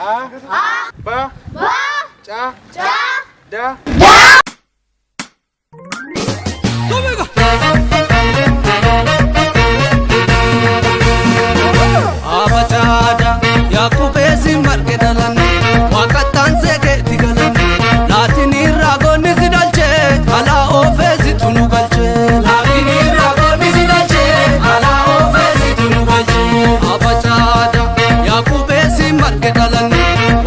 A. B. C. D. Abacaada Yaaqubeesi marge dhalan waaqattaan seekeetti galan laatinii raagoonni si dhalchee alaa oofeesitu nu galchee laatinii raagoonni si dhalchee alaa oofeesitu nu galchee. Abacaada Yaaqubeesi marge dhalan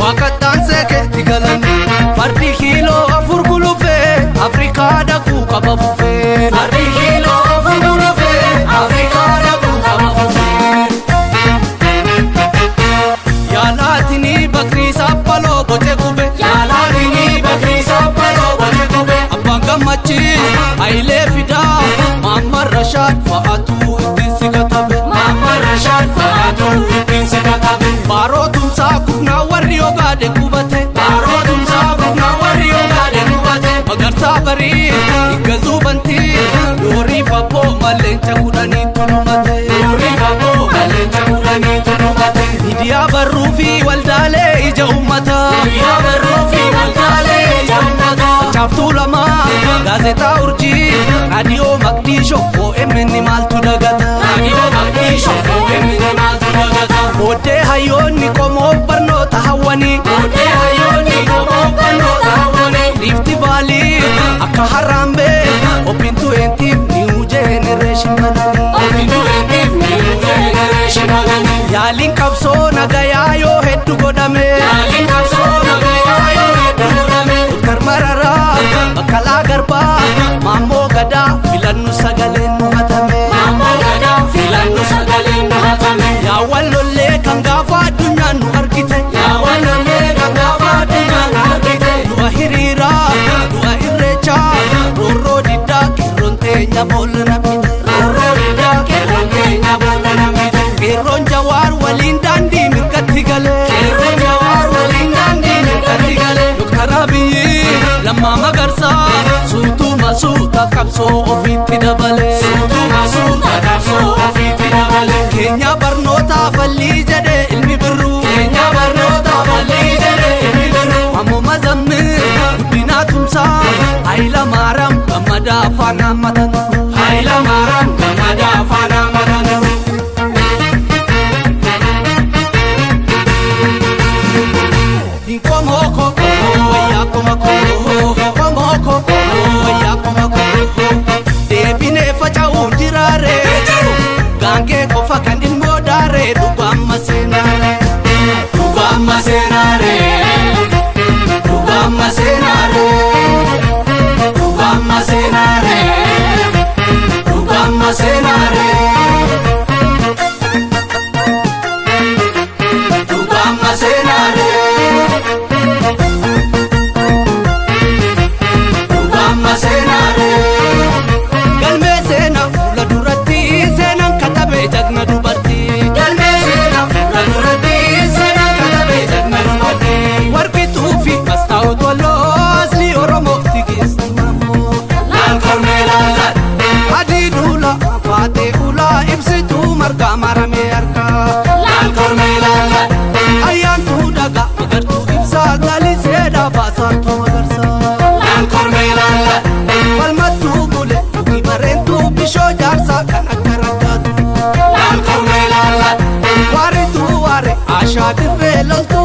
waaqattaan seekeetti galan fardi kiiloo 4 gulufee Afrikaa dhaquu qaba fufee fardi kiiloo 4 gulufee Afrikaa dhaquu qaba fufee. Yaalaatinii bakrii saaphaloo boce gube. Yaalaatinii bakrii saaphaloo boce gube. Abbaan gammachii Hayilee Fidaa Maamman Rashaad fa'aatu ittiin si katabe. Maamman Rashaad fa'aatu ittiin si katabe. Baaroo tumsaa kufnaa warri ogaade qubate. Baaroo tumsaa kufnaa warri ogaade qubate. Magarsaa barii higgazuu bantii doorii fabboo malleenca 10 tulumate. Doorii fabboo malleenca 10 tulumate. Miidiyaa barruu fi waldaalee ija uummataa. Miidiyaa barruu fi waldaalee ija uummataa. Caaftuu lamaa gaazexaa urjii raadiyoo Maqdiishoo OMN maaltu dagata. Raadiyoo Maqdiishoo OMN maaltu dagata. Booddee hayyoonni qomoof barnoota hawwanii. Booddee hayyoonni qomoof barnoota hawwanii. Riifti Vaalii akka Harambee Open 20 new generation bananii. Open 20 new generation bananii. Yaaliin qabsoo nagayaa yoo hedduu godhame. Yaaliin qabsoo nagayaa yoo hedduu godhame. Doktar Mararaa Baqqalaa Garbaa Maammoo Gadaa filannu sagaleen nu hatame. Maammoo Gadaa filannu sagaleen nu hatame. Yaawwan lollee kan gaafa addunyaan nu argite. Yaawwan lollee kan gaafa addunyaan nu argite. Du'a hiriiraa du'a irreechaa roorroo diddaa qeerroon teenya boolla namite. Roorroo diddaa qeerroon teenya boolla namite. Qeerroon Jawaar waliin daandii mirgatti galee. Qeerroon Jawaar waliin daandii mirgatti galee. Doktar Abiyyi Lammaa Magarsaa suutuma suuta qabsoo ofiitti dabalee. Suutuma suuta qabsoo ofiitti dabalee. Keenya barnoota fallii jedhee ilmi birruu. Keenya barnoota fallii jedhee ilmi birruu. Ammoo Mazammil Guddinaa Tumsaa Hayila Maaraam Gammadaa afaan hammatan. Hayila Maaraam Gammadaa afaan hammatan. Hinkomoko wayyaa komako komoko wayyaa komako deebinee faca'uun jiraare gaangee qofa kan ilmoo daaree dhugaamma seenaare dhugaamma seenaare dhugaamma seenaare dhugaamma seenaare dhugaamma seenaare dhugaamma seenaare dhugaamma seenaare galmee seenaa fuula duratti seenaan katabee jagna dubartii galmee seenaa fuula duratti seenaan katabee jagna dubartii warqituu fi mastaa'u toloo asli Oromoof tigisti maammoo laal kormee laal adii duula faatee ulaa ibsituu margaa maramee harkaa laal kormee laal ayyaantuu dhagaa magartuu ibsaa galiseedha baasaantuu magarsaa laal kormee laal falmattuu bule dhugii bareentuu bishoo jaarsaa kan akka raggaatu laal kormee laal waarituu waare ashaa dirree loltuu.